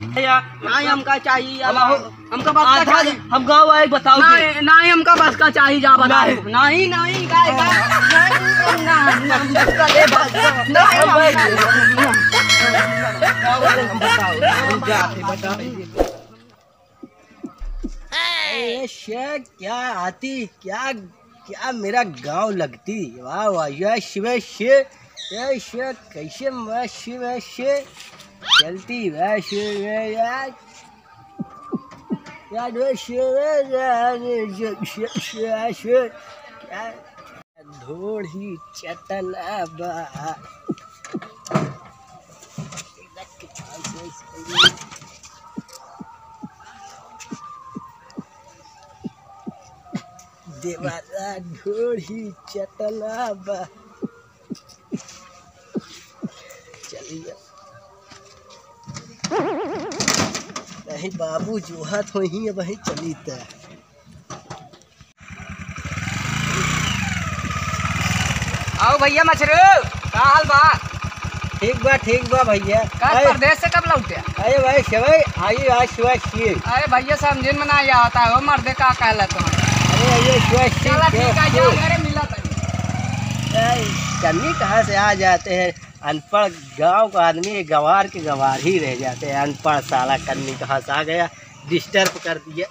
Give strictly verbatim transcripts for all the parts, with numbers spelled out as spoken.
यार, नाहीं हमका चाहिए यार। अब हम हमका बस का आधा चाहिए। हम गाँव आए बताओ तो। नाहीं, नाहीं हमका बस का चाहिए, जा बताओ। नाहीं। नाहीं, नाहीं, गाय, गाय। नाहीं, नाहीं, नाहीं, बस का, ए, बस का। नाहीं, हम नाहीं, गाँव वाले हम बताओ। हम जाते, बताओ। ए, शेर, क्या आती, क्या, क्या मेरा गाँव लगती। वाह, वाह, ये शिव, शिव, ये शिव, कैसे मैं शिव, शिव चलती, वह शिव, यार, यार, वह शिव, यार, शिव, शिव, शिव, क्या ढोढ़ी चटना बा। देवारा ढोढ़ी चटना बा। चलिए। नहीं बाबू, जोहत होही, अब वहीं चली त। आओ भैया मछरू, का हाल बा? ठीक बा, ठीक बा भैया। का अरे, परदेस से कब लौटे? अरे भाई, सेवई, आई आज सुबह किए। अरे भैया, समझे में ना आता है, वो मर्दे का कहला तुम्हारे। अरे, ये सुबह किए, चला ठीक है, सुबह जाओ किए। घरे मिला तनी। अरे, कन्नी कहाँ से आ जाते हैं? अनपढ़ गांव का आदमी गंवार के गंवार ही रह जाते हैं। अनपढ़ साला कन्नी कहाँ से आ गया, डिस्टर्ब कर दिया।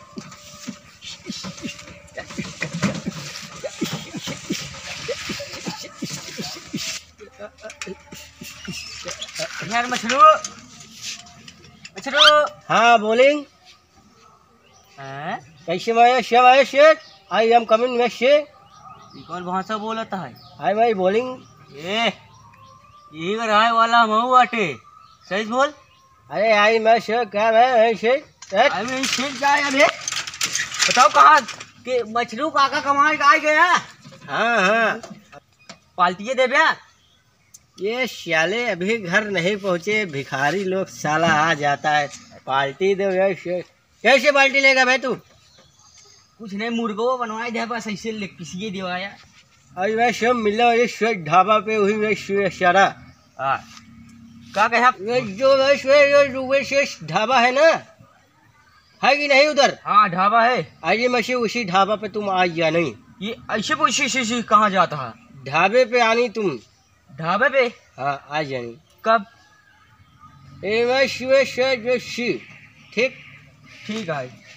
यार मछरू, मछरू। हाँ, बोलिंग। हैं? कैसे भाई, शेर भाई, शेर? I am coming, मैं शेर। ये कौन भाषा बोलत है? हाय भाई, बोलिंग। ए, यही का रहे वाला हम हूँ बाटे। सही से बोल। अरे आई मैं शेर, क्या है, है शेर? ए? अरे शेर क्या है अबे? बताओ कहाँ के मछरू काका कमाए का आ गया? हाँ, हाँ। पार्टी देबे? ये साले अभी घर नहीं पहुँचे, भिखारी लोग साला आ जाता है, पार्टी दो यार। शे-, कैसे पार्टी लेगा भाई तू? कुछ नहीं, मुर्गो बनवाए दे बस, ऐसे ले पिसिए दिवाया। अरे भाई सब मिला ये शेर ढाबा पे हुई, वही शेर सारा। हाँ। का कहे आप? ये जो वही शेर, ये जो वही शेर ढाबा है ना, है कि नहीं उधर? हाँ, ढाबा है। अरे मैं से उसी ढाबा पे तुम आ गया नहीं। ये ऐसे पूछी, शी, शी, कहाँ जाता है? ढाबे पे आनी तुम। ढाबे पे? हाँ, आ जानी। कब? ए, मैं सुबह से जो सी, ठीक? ठीक है।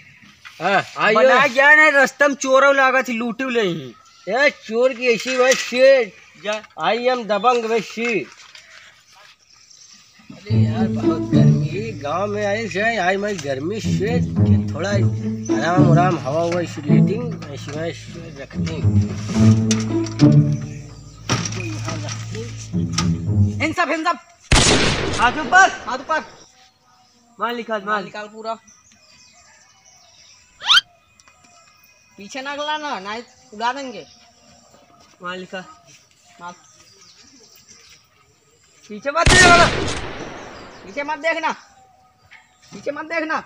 हाँ, आइयो। बना गया ना, रस्ता में चोरव लागत ही, लूटिव ले ही। ए, चोर की ऐसी वह शेर। जा। I am दबंग वह शेर। अरे यार, बहुत गर्मी। गांव में आए से, आई मैं गर्मी से थोड़ा आराम, आराम, हवा हुआ, इसी लेटिंग, ऐसी मैं रखते हैं। इन सब, इन सब। हाथ ऊपर। हाथ ऊपर। माल निकाल, माल माल। निकाल पूरा। पीछे ना गला ना, नहीं उड़ा देंगे। माल निकाल। माल। पीछे मत देखना। पीछे मत देखना। पीछे मत देखना।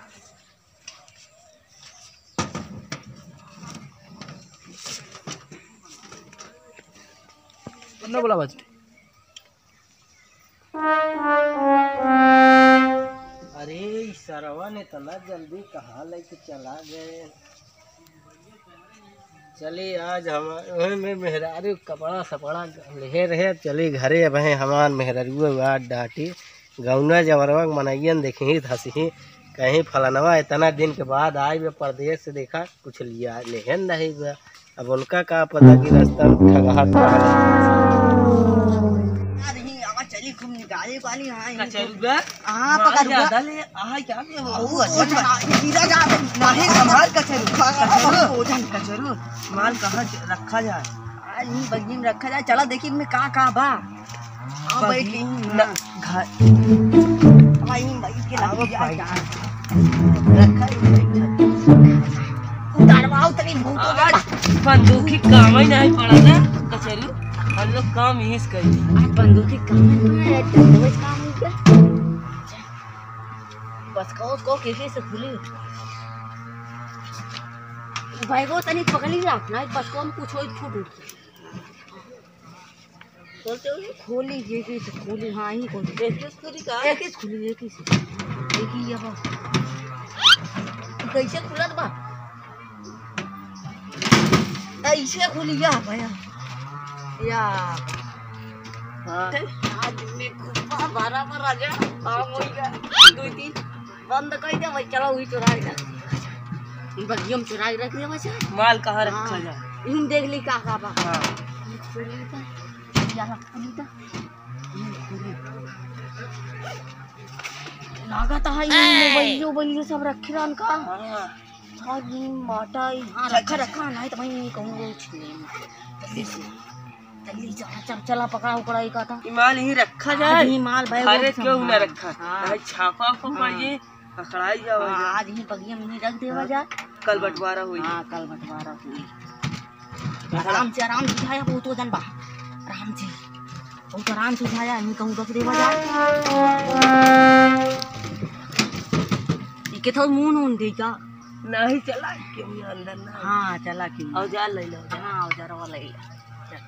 कितना बोला बजट? अरे, ई सरवन इतना जल्दी कहाँ लेके चला गए? चली, आज हम ओहे में मेहरारू कपड़ा सपड़ा लेहे रहे, चली घरे। अब हैं हमार मेहरारू बात डांटी, गौना जवरवा के मनइयन देखी हंसी, कहीं फलनवा इतना दिन के बाद आई बे परदेस से, देखा कुछ लिया लेहन नहीं बा। अब उनका का पता कि रास्ता में ठगहा अरे, आवा चली, खूब निकाले वाली, हाँ, इनको। कचरुआ? हाँ, माल पकड़ुआ। ज्यादा ले, आहा, क्या ले हो? ओ, अच्छा, हाँ, गिरा जा, नहीं, संभाल कचरू। कचरू, ओजन कचरू, माल कहाँ ज-, रखा जाए? आ, यहीं बगिया में रखा जाए, चला देखी इनमें का का बा। हाँ, बैठ बगिया गई। न, हाँ। घर। हाँ, यहीं बैठ के आओ, लग जा, बैठ। जा। रखा है, बैठा। उतारवाओ तनी भूत हो गया। आज बंदूकी काम ही नहीं पड़ा था, कचरू। हम लोग काम यहीं से करी। आज बंदूकी काम ही नहीं है, डंडवे काम हो गया। बस को, को कैसे से खुली? भाई को तनी पकड़ी रख, नहीं बस को हम कुछ होई फूट उठ। खोलते हो? खोली, ये कैसे खोली? हाँ, ही खोली। एक ही खुली का? एक ही खुली, एक ही से। देखी ये बा। कैसे खुलत बा? ऐसे खुलिया भैया। या। हाँ। आज में खुपा भरा में राजा। हाँ, वही का। दो तीन बंद कर दे भाई, चला वही चुराई रख। बगिया में चुराई रख दे बच्चा। माल कहाँ रखा हाँ। जा? इन देख ली का का बा। हाँ। ये खोली तो, या खोली तो। ये खोली। लागत है ये मोबाइलो, मोबाइलो सब रखे रहन का। हाँ। हाँ, ये माटा, हाँ, रखा, रखा, नहीं तो भाई ये कहूँ वो छीन लेंगे। जल्दी से, जल्दी चला, चल, चला, पकड़ा उकड़ा ही का था। ये माल यहीं रखा आज जाए। ही माल बैग अरे वैग क्यों ना संभाल। रखा? हाँ। भाई छापा को हाँ। पड़िए, पकड़ाई जाओ हाँ, जा। आज ही बगिया में ही रख देवा हाँ। जाए। कल बंटवारा होई। हाँ, कल बंटवारा होई। आराम से, आराम से उठाया, बहुत वजन बा। आराम से, बहुत आराम से उठाया, यहीं कहूँ रख देवा जाए। ये के थोड़ा मुंह नून दे का? नहीं चला, क्यों अंदर ना? हाँ, चला क्यों? औजार ले लो। हाँ, औजारवा ले लो। चल।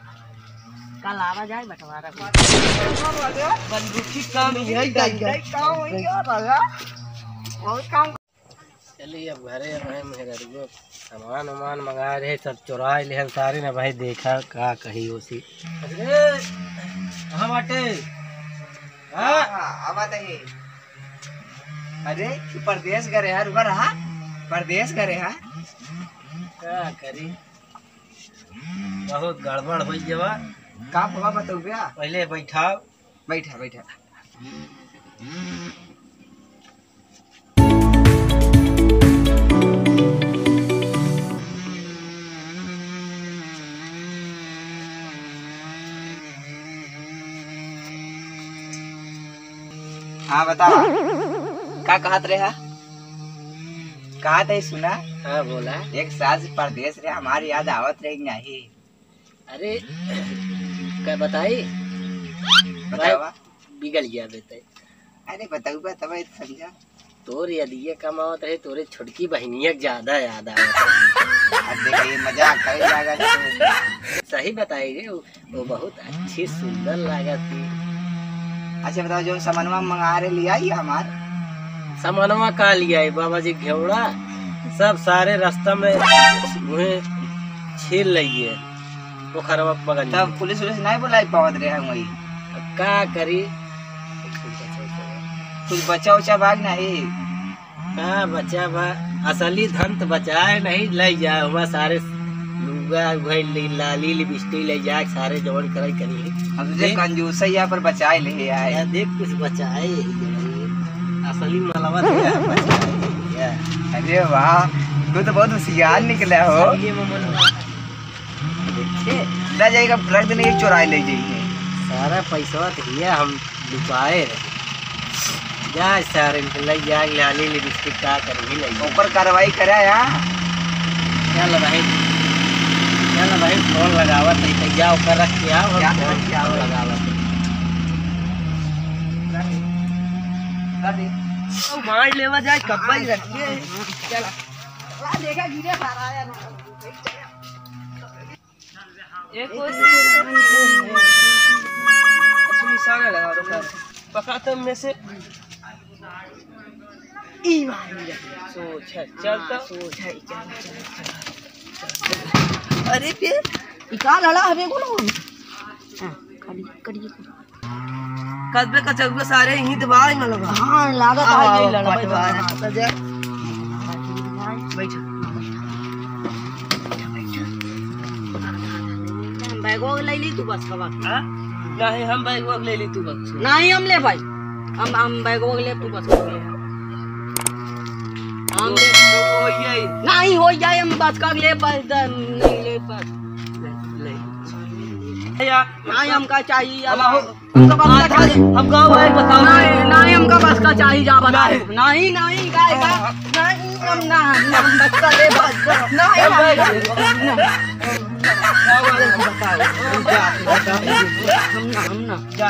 कल आवा जाए बंटवारा को। बंदूकी काम यही जाएगा। काम हो गया राजा। और काम चलिए अब घरे अब हैं मेहररुओ, सामान उमान मंगाए रहे, सब चुराए लेहन सारे ना भाई, देखा का कही ओसी। अरे, कहाँ बाटे? हाँ? हाँ, आवा तही। अरे, तू परदेस गए रहा, रुका रहा, परदेस गए रहा। का करी, बहुत गड़बड़ होइ गवा। का भवा बतउबे? पहिले बैठाओ। बैठा, बैठा। हाँ, बतावा। का कहत रहे हा? कहत है, सुना। हाँ, बोला। एक साल से परदेस रहे, हमार याद आवत रहे कि नहीं? अरे, का बताई? बतावा। भाई, बिगड़ गया बेटे। अरे, बताऊ बा, तब समझा। तोर यदिये कमावत रहे, तोरे छोटकी बहिनिया के ज्यादा याद आवत रहे। अब देखा, ये मजाक करे लागत है। सही बताई रे, वो, वो बहुत अच्छी सुंदर लागत थी। अच्छा बताओ, जो सामानवा मंगा रहे, लिया ये हमार? सामानवा का लिया है बाबा जी, घेवड़ा सब सारे रास्ता में उहे छील लइए, पोखरवा बगल में। तब पुलिस उलिस नहीं बुलाई पावत रहे हम वही। अब का करी? कुछ बचा उचा बाग नहीं? का बचा बा? असली धन त बचाए नहीं, लइ जाए हुआ सारे लुगा, उहे लि-, लाली, लिपस्टिक लइ जाए, सारे जवन करे करी। हम तुझे देख। कंजूस है, यहाँ पर बचाए ले आए। या देख, कुछ बचाए यही जगह। असली मालवा तो यहाँ बचाए यही है। अरे वाह, तू तो बहुत होशियार निकला हो। असली में मन देखे। ना जाएगा, रख देने, एक चुराए ले जाइए। सारा पैसवा तो हिया हम लुकाए रहे। जा सारे इनके लइ जा, लाली लिपस्टिक का करही लइ जा। ऊपर कार्रवाई करा यार। चल भाई, चल भाई, फोन लगावत है, तो जा ओकर रख के आओ, हम क्या फोन रख के आओ? लगावत है। कर दे। ओ, मार लेवा जाए, कब्बा ही रखिए। चला। चला, देखा, गिरे सारा यार। एक और इसमें निशाना लगा दो सर। पकड़ा तो में से। ई मार लिया। सोच है, चल तो। हाँ, सोच है, चल, चल, चल। अरे फिर? ई का लड़ा हवे कोनो? हाँ, कड़ी, कड़ी। कदबे का चरुआ सारे यहीं दबाई मलबा। हाँ, लागत है आओ, यही लड़बे बटवारा। तो। बैठ। हम बैगवा ले ली तू बस का बाकी। हाँ? नहीं, हम बैगवा ले ली तू बस। नहीं, हम ले भाई। हम, हम बैगवा ले तू बस का। हम तो, ले। तो हो जाए। नहीं, हो जाए, हम बस का ले बस, नहीं ले बस। ले, ले। या। नहीं, हमका चाहिए, हम हम हो। हमका बस का चाहिए। हम गाँव आए, बताओ। नहीं, नहीं, हमका बस का चाहिए, जा बताओ। नहीं। नहीं, नहीं, गाय का। नहीं, हम ना, हम ना, हम बस का ले, बस का। नहीं, हम नहीं। गाँव वाले को बताओ। हम जा, बताओ। हम ना, हम ना। जा।